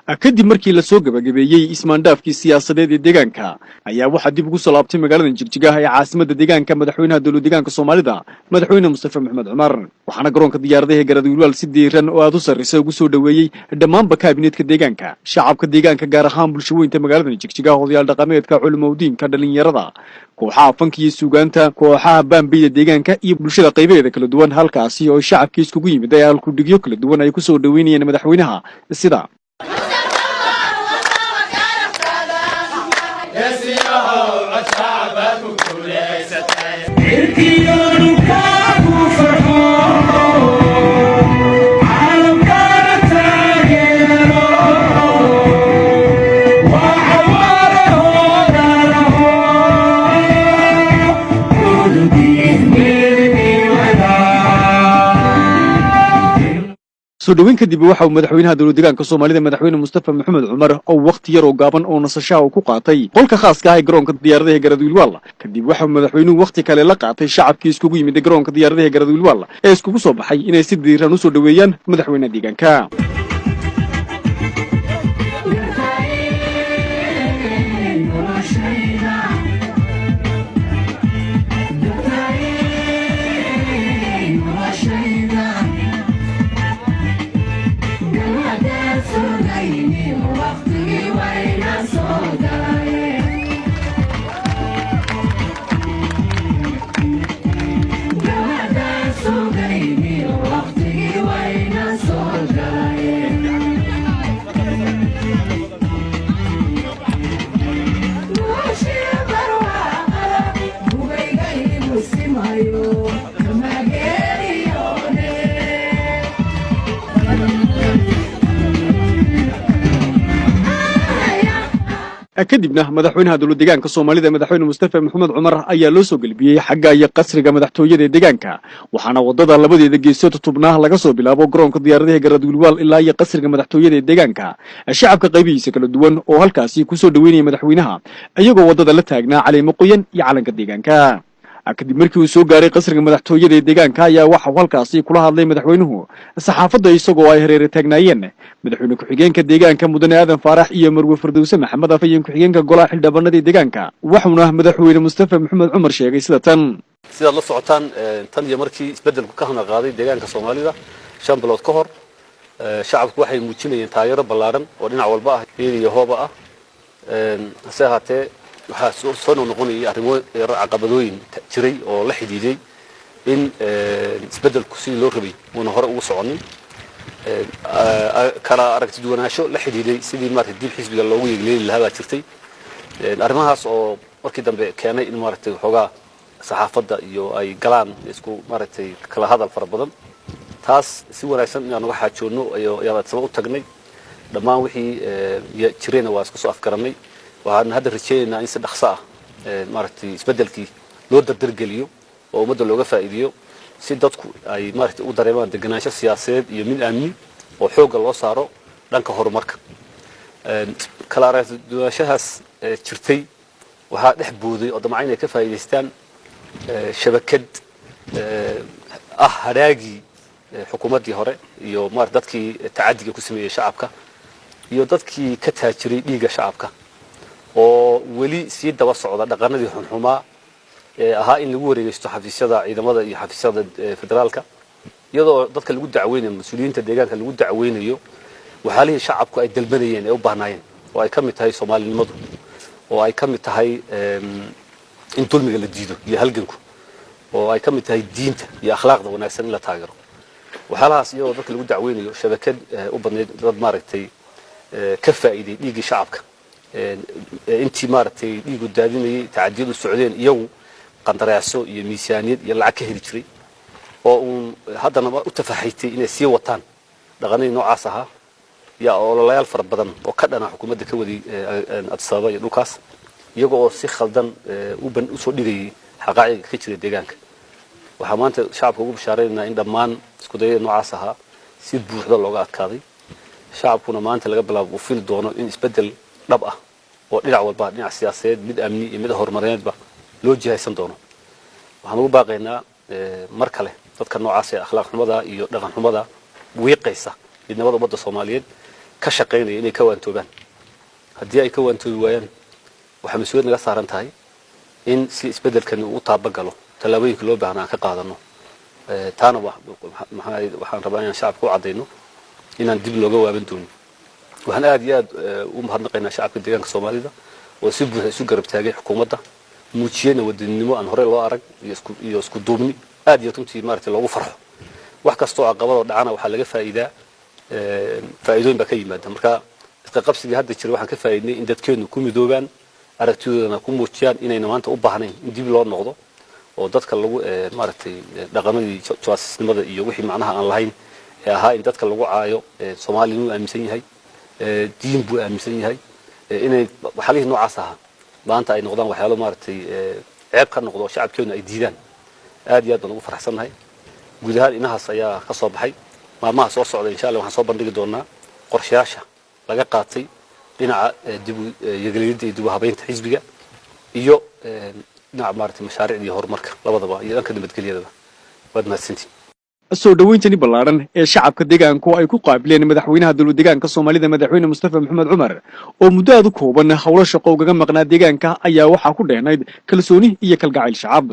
Kadib markii lasoo gabagabeeyey ismaandhaafkii siyaasadeed ee deegaanka, ayaa waxaa dib ugu soo laabtay magaalada Jigjigaha ee caasimadda deegaanka madaxweynaha dowlad deegaanka Soomaalida, Madaxweyne Mustafa Maxamed Cumar. Waxaana garoonka diyaaradaha Garaad Wiilwaal si diiran oo aad u sarraysa ugu soo dhoweeyey dhammaanba kaabineedka deegaanka, shacabka deegaanka, gaar ahaan bulshaweynta magaalada Jigjigaha, odayaal dhaqameedka, culimowdiinka, dhalinyarada, kooxaha fanka iyo suugaanta, kooxaha baambeyda deegaanka iyo bulshada qaybaheeda kala duwan, halkaasi oo shacabkii iskugu yimid ay halkudhigyo kala duwan ay ku soo dhoweynayeen madaxweynaha, sida Soo dhoweyn kadib, waxa uu madaxweynaha dowlad deegaanka Soomaalida, Madaxweyne Mustafa Maxamed Cumar, oo wakhti yar oo gaaban oo nasashaha uu ku qaatay qolka khaaska ah ee garoonka diyaaradaha Garaad Wiilwaal kadib, waxa uu madaxweynuhu wakhti kale la qaatay shacabkii iskugu yimid garoonka diyaaradaha Garaad Wiilwaal ee iskugu soo baxay inay si diiran usoo dhoweeyaan madaxweynaha deegaanka. Kadibna madaxweynaha dowlad deegaanka Soomaalida, Madaxweyne Mustafa Maxamed Cumar, ayaa loo soo gelbiyey xagga iyo qasriga madaxtooyada ee deegaanka. Waxaana wadada labadeeda geesood tubnaa, laga soo bilaabo garoonka diyaaradaha Garaad Wiilwaal ilaa iyo qasriga madaxtooyada ee deegaanka, shacabka qaybihiisa kala duwan oo halkaasi kusoo dhoweynaya madaxweynaha, iyagoo waddada la taagnaa caleemo qoyan iyo calanka deegaanka. Kadib markii uu soo gaaray qasriga madaxtooyada ee deegaanka, ayaa waxa uu halkaasi kula hadlay madaxweynuhu saxaafadda, isagoo ay hareere taagnaayeen madaxweyne ku-xigeenka deegaanka, Mudane Aadan Faarax, iyo Marwe Fardowse Maxamed, afhayeen ku-xigeenka golaha xildhibaanada ee deegaanka. Waxuuna Madaxweyne Mustafa Maxamed Cumar sheegay sida tan: Sidaad la socotaan, tan iyo markii isbeddelku ka hana qaaday deegaanka Soomaalida 5 bilood ka hor, shacabku waxay muujinayeen taageero ballaaran oo dhinac walba ah, hiil iyo hooba ah. Hase ahaatee, waxaa soo noqnoqonayay arrimo caqabadooyin jiray oo la xidhiidhay in isbeddelku sidii loo rabay uuna hore ugu soconin, kala aragti duwanaansho la xidhiidhay sidii maaragtay dib xisbiga loogu yegleeli lahaa baa jirtay. Arrimahaas oo markii dambe keenay in maaragtay waxoogaa saxaafadda iyo ay galaan isku maaragtay kala hadal fara badan. Taas si wanaagsan inaan uga xaajoonno ayaan sama u tagnay. Dhammaan wixii jirayna waa isku soo afgarannay. Waxaan hadda rajaynaynaa in si dhaqso ah maaragtay isbeddelkii loo dardargeliyo oo ummadda looga faa'iideeyo, si dadku ay maaragtay u dareemaan deganaansho siyaasadeed iyo mid amni oo xoogga loo saaro dhanka horumarka. Kala aragtiduwanaanshahaas jirtay waxaa dhex booday oo damca inay ka faa'iidaystaan shabakad ah hadhaagii xukuumaddii hore iyo maarata dadkii tacadiga ku sameeyey shacabka iyo dadkii ka taajiray dhiigga shacabka, oo weli sii daba socda dhaqanadii xunxumaa ee ahaa in lagu wareegeysto xafiisyada ciidamada iyo xafiisyada federaalka, iyadoo dadka lagu dacweynayo, mas-uuliyiinta deegaanka lagu dacweynayo waxyaalihii shacabku ay dalbanayeen ee u baahnaayeen, oo ay ka mid tahay Soomaalinimadu, oo ay ka mid tahay in dulmiga la diido iyo halganku, oo ay ka mid tahay diinta iyo akhlaaqda wanaagsan in la taageero. Waxyaalahaas iyadoo dadka lagu dacweynayo, shabakad u badnayd dad maaragtay ka faa'iiday dhiiggii shacabka intii maaragtay dhiigu daadinayay, tacadiyadu socdeen, iyagu qandaraaso iyo miisaaniyad iyo lacag ka heli jiray, oo uun haddana u tafaxaytay inay sii wataan dhaqanadii noocaas ahaa, yaa ololayaal fara badan oo ka dhana xukuumadda ka waday Addis Ababa iyo dhulkaas, iyaga oo si khaldan usoo dhigayay xaqaa'iga ka jira deegaanka. Waxaa maanta shacabka ugu bashaaraynaynaa in dhammaan iskudayada noocaas ahaa si buuxda looga adkaaday, shacabkuna maanta laga bilaabo uu fili doono in isbeddel dhab ah oo dhinac walba, dhinac siyaasadeed, mid amni iyo mid horumarineedba, loo jihaysan doono. Waxaan ugu baaqaynaa mar kale dadka noocaas ee akhlaaq xumada iyo dhaqan xumada wiiqaysa midnimada ummadda Soomaaliyeed, Ka shaqaynaya inay ka waantoobaan. Haddii ay ka waantoobi waayaan, waxaa mas-uuliyad naga saaran tahay in si isbeddelkani uu u taabagalo tallaabooyinka loo baahna aan ka qaadano. Taana waxaan rabaa inaan shacabka u caddayno inaan dib looga waaban doonin. Waxaan aad iyo aad u mahadnaqaynaa shacabka deegaanka Soomaalida oo si buuxa isu garab taagay xukuumadda, muujiyeyna wadaninimo aan horey loo arag iyo isku duubni aad iyo runtii maaragtay loogu farxo. Wax kastoo caqabadoo dhacana waxaa laga faa'iidaa, faa'iidooyin baa ka yimaada. Marka isqaqabsigii hadda jira waxaan ka faa'iidnay in dadkeenu ku midoobaan, aragtidoodana ku muujiyaan inayna maanta u baahnayn in dib loo noqdo oo dadka lagu maaragtay dhaqamadii jawaasisnimada iyo wixii macnaha aan lahayn ee ahaa in dadka lagu caayo Soomaaliya inuu aaminsan yahay, diin buu aaminsan yahay, inay waxyaalihii noocaas ahaa maanta ay noqdaan waxyaalo maaragtay ceeb ka noqdo oo shacabkeenu ay diidaan. Aad iyo aad baan ugu faraxsannahay. Guud ahaan inahaas ayaa ka soo baxay. Maalmaha soo socda, insha Allah, waxaan soo bandhigi doonaa qorshayaasha laga qaatay dhinaca dib u yagleelidda iyo dib u habaynta xisbiga iyo dhinaca maaragtay mashaariicda iyo horumarka labadaba iyo dhanka nabadgelyadaba. Waad mahadsantiin. Soo dhowayntani ballaaran ee shacabka deegaanku ay ku qaabileen madaxweynaha dowlad deegaanka Soomaalida, Madaxweyne Mustafa Maxamed Cumar, oo muddo aad u kooban howlo shaqo ugaga maqnaa deegaanka, ayaa waxaa ku dhehnayd kalsooni iyo kalgacayl shacab.